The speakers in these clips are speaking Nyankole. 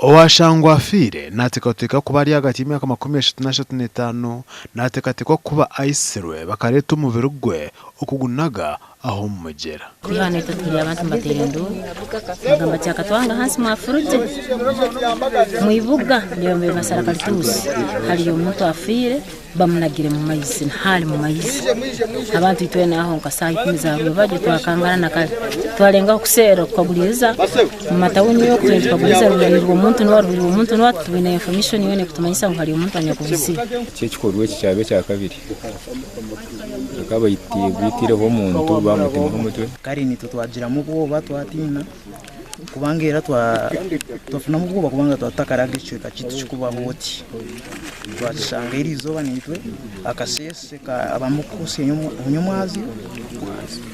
Owashangwa afiire nateekateekwa kuba ari ahagati y'emyaka 35, nateekateekwa kuba aitsirwe bakareeta omubiri gwe okugunaga aha omu mugyera. Kwiha naitwe turi abantu nibateera enduuru nibagamba bati akatwanga ahansi mwafurugye mwibuga nibambe basara kalituusi hariyo omuntu afiire bamunagire mu maizi nahaali mu maizi abantu itwena aho nka saaha ikumi za rwebagyo twakangana na kare twalengaho kuseera kukaguliriza mu matawuni oku twena tukaguliriza ruburirwe omuntu noha ruburirwe omuntu noha titwine information yoona ekutumanyisa ngu hariyo omuntu anyakubuzire. Eki ekikorwa eki kyaba ekyakabiri. Bakaba baitireho omuntu bamutemaho omutwe. Kare naitwe twagiramu obwoba twatiina kubanga era twafunamu obwoba kubanga twaba tutakaraga ekicweka kyaitu kirikubaho oti. Twakishanga eriizooba naitwe akasheeshe abamu kuhitsya nyomwazyo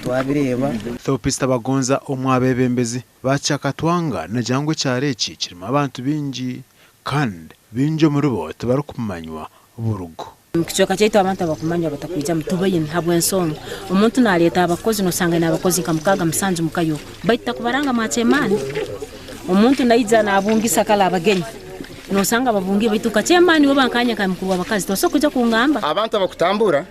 twabireeba. Theopista Bagonza omwe aha beebembezi ba Kyakatwanga naagira ngu ekyaro eki kirimu abantu baingi kandi baingi omuribo tibarikumanywa burugo. Omu kicweka kyaitu abantu abakumanywa batakwijamu tubaine habw'ensonga omuntu naleeta abakozi nosanga aine abakozi nka mukaaga musanju muka yowe baitu takubaranga mwakyemaani. Omuntu naija nabungisa kale abagenyi nosanga babungire baitu nka kyemaani oba nkanye nka mukuru w'abakazi tosobola kwija kungamba. Abantu abakutambura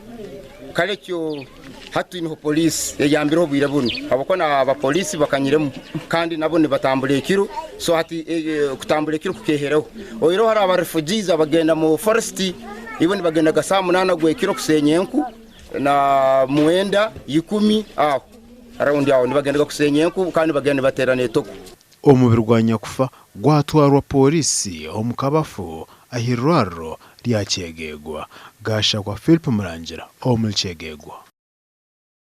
kale ekyo Hati twineho poliisi eyambireho obwire bunu habwokuba n'abapoliisi bakanyiremu kandi nabo nibatambura ekiro so hati kutambura ekiro kukehereho. Oihireho hariho aba refugees abagenda mu forest ibo nibagendaga saaha munaana gw'ekiro kuseenya enku na mwenda, ikumi aho around aho nibagendaga kuseenya enku kandi nibagenda nibateera n'etoko. Omubiri gwa nyakufa gwatwarwa Pooriisi omu kabafu ah'eirwariro rya Kyegegwa. Gashakwa Philip Murangira omuri Kyegegwa.